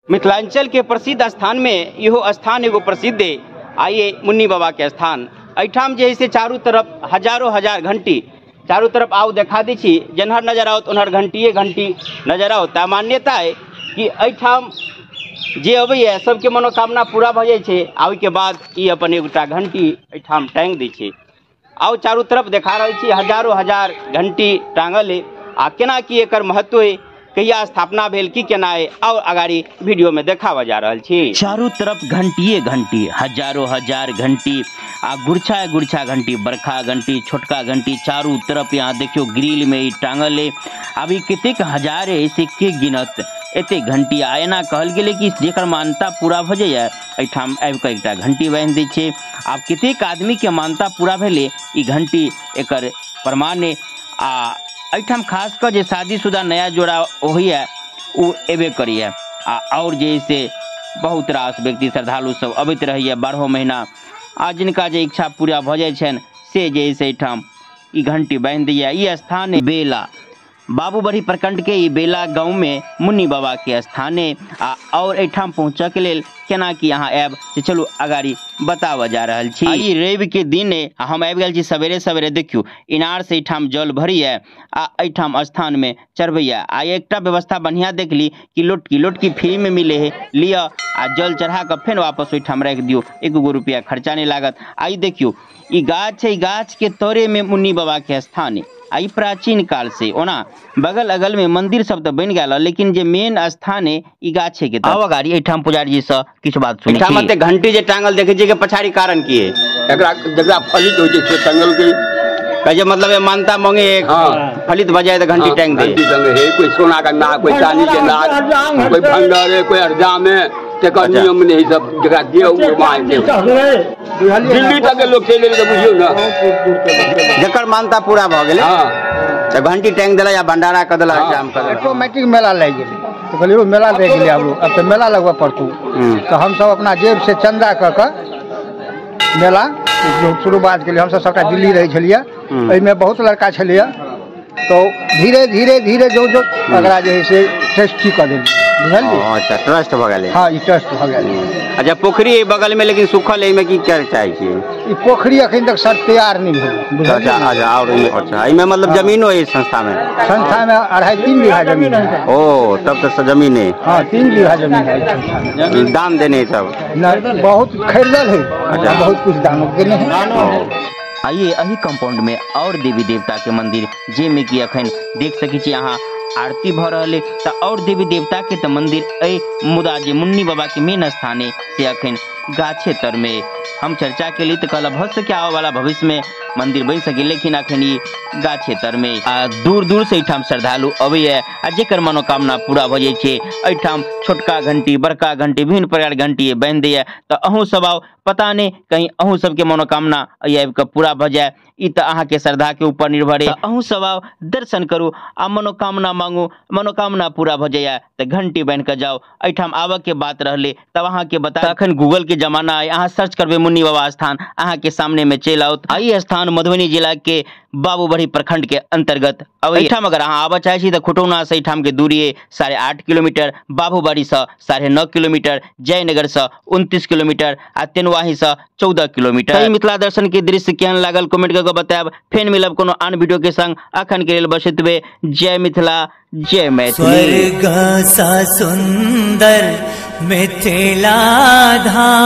मिथिलांचल के प्रसिद्ध स्थान में इहो स्थान एगो प्रसिद्ध है। आइए मुन्नी बाबा के स्थान एहिठाम जे है से चारू तरफ हजारों हजार घंटी चारू तरफ आउ देखा दै छी, जेन्हर नजर आओत ओन्हर घंटिए घंटी नजर आओत। तऽ मान्यता है कि एहिठाम जे अबैया सबके मनोकामना पूरा भऽ जाइ छै आ ओहिके बाद ई अपन एगोटा घंटी एहिठाम टाँगि दै छै। आउ चारू तरफ देखा रहल छी हजारों हजार घंटी टाँगल है आ केना की एकर महत्व है, कहिया स्थापना भेल, की केना है, और अगाड़ी वीडियो में देखावा जा रहल छी। चारू तरफ घंटिए घंटी, हजारों हजार घंटी आ गुरछा गुरछा घंटी, बरखा घंटी, छोटका घंटी, चारू तरफ यहाँ देखियो ग्रिल में ई टांगल है। अभी कतेक हजार है से के गिनत एते घंटी। आ एना कहल गेलै कि जेकर मान्यता पूरा भऽ जाइए एहिठाम आबि कऽ एकटा घंटी बान्हि दै छै। आब कतेक आदमी के मान्यता पूरा भेलै ई घंटी एकर प्रमाण है। आ एहिठाम खास कऽ जे शादीशुदा नया जोड़ा होइए ओ एबे करैए आ और जे से बहुत रास व्यक्ति श्रद्धालु सब अबैत रहैए 12 महीना आ जिनका जे इच्छा पूरा भऽ जाइ छनि से जे से एहिठाम ई घंटी बान्हि दैए। ई स्थान है बेला, बाबूबढ़ी प्रखंड के ई बेला गाँव में मुन्नी बाबा के स्थान है। आ और एहिठाम पहुँचऽ के लेल केना की अहाँ आयब से चलू अगाड़ी बताबऽ जा रहल छी। ई रवि के दिन है, हम आबि गेल छी सवेरे सवेरे। देखियौ इनार से एहिठाम जल भरैया आ एहिठाम स्थान में चढ़बैया। आ एकटा व्यवस्था बढ़िया देखली कि लोटकी लोटकी फ्री में मिले है, लिअ आ जल चढ़ा कऽ फेर वापस ओहिठाम राखि दियौ, 1 रुपया खर्चा नहीं लागत। आ ई देखियौ ई गाछ है, गाछ के तोरे में मुन्नी बाबा के स्थान है। आ ई प्राचीन काल से ओना बगल अगल में मंदिर सब तो बनि गेल, लेकिन जे मेन स्थान है ई गाछे के। आब अगाड़ी एहिठाम पुजारी जी से किछु बात सुनै छी। एहिठाम एते घंटी जे टांगल देखै छियै के पछाड़ी कारण की है? एकरा जकरा फलित होइ छै से टांगल के कहै छै, मतलब मानता मांगे फलित भऽ जाय तऽ घंटी टांगि दे। घंटी टांगे है, कोई सोना का नाग, कोई चांदी के नाग, कोई भंडार है, कोई अर्जाम है, तेकर नियम नहीं सब जकरा जे मांगे दिल्ली तक के लोग चलि गेलै तऽ बुझियौ ने जकर मानता पूरा भऽ गेलै। हाँ, तऽ घंटी टांगि देलक या भंडारा कऽ देलक, जाम कऽ देलक। ऑटोमेटिक मेला लागि गेलै तऽ कहलियै मेला देख लियै, अब तऽ मेला लगबऽ पड़तौ। तऽ हमसब अपना जेब से चंदा कऽ कऽ मेला शुरुआत केलियै। हमसब सबटा दिल्ली रहै छलियै, एहिमे बहुत लड़का छलैया, तो धीरे धीरे धीरे जो जो एकरा जे है से ट्रस्टी कऽ देलियै, बुझलियै? अच्छा, ट्रस्ट भऽ गेलै। हाँ, ई ट्रस्ट भऽ गेलै। अच्छा, पोखरी बगल में लेकिन सूखल है, एहिमे की करऽ चाहै छियै? ई पोखरी अखन तक सर तैयार नहीं भेल। अच्छा अच्छा, और अच्छा एहिमे मतलब जमीनो है संस्था में? संस्था में 2.5-3 बीघा जमीन है। ओ तब तो जमीन है। हाँ, 3 बीघा जमीन है। दान देने सब? नहीं, बहुत खरीदल है। अच्छा, बहुत कुछ दान देने है। आइए एही कंपाउंड में और देवी देवता के मंदिर जाहिमे कि अखन देख सकै छी अहाँ आरती भऽ रहल है। तऽ और देवी देवता के तऽ मंदिर अइ, मुदा जे मुन्नी बाबा के मेन स्थान है से अखन गाछे तर में। हम चर्चा के लिए तऽ कहल भऽ सके आबऽ वाला भविष्य में मंदिर बनि सके, लेकिन अखन ई गाछे तर में। आ दूर दूर से एहिठाम श्रद्धालु अबैया आ जेकर मनोकामना पूरा भऽ जाइ छै एहिठाम छोटका घंटी, बड़का घंटी, विभिन्न प्रकार घंटी बान्हि दैया। तऽ अहूँ सब आउ, पता नहीं कहीं अहूँ सबके मनोकामना एहि आबि कऽ पूरा भऽ जाय। ई तऽ अहाँके श्रद्धा के ऊपर निर्भर है। अहूँ सब आउ, दर्शन करू आ मनोकामना मांगू, मनोकामना पूरा भऽ जाइए तऽ घंटी बान्हि कऽ जाउ। एहिठाम आबऽ के बात रहलै तब अहाँके बता, अखन गूगल के जमाना है, अहाँ सर्च करबै मुन्नी बाबा स्थान, अहाँके सामने में चलि आओत। ई स्थान मधुबनी जिला के बाबूबढ़ी प्रखंड के अंतर्गत अबै। एहिठाम अगर अहाँ आबऽ चाहै छी तऽ खुटौना से एहिठाम के दूरी है 8.5 किलोमीटर, बाबूबढ़ी से 9.5 किलोमीटर, जयनगर से 29 किलोमीटर आ तेनवाही से 14 किलोमीटर। मिथिला दर्शन के दृश्य केहन लागल कमेंट कऽ बतायब। फेर मिलब कोनो आन वीडियो के संग। अखन के लेल बस एतबे। जय मिथिला, जय मैथिली। स्वर्ग सा सुंदर मिथिला धाम।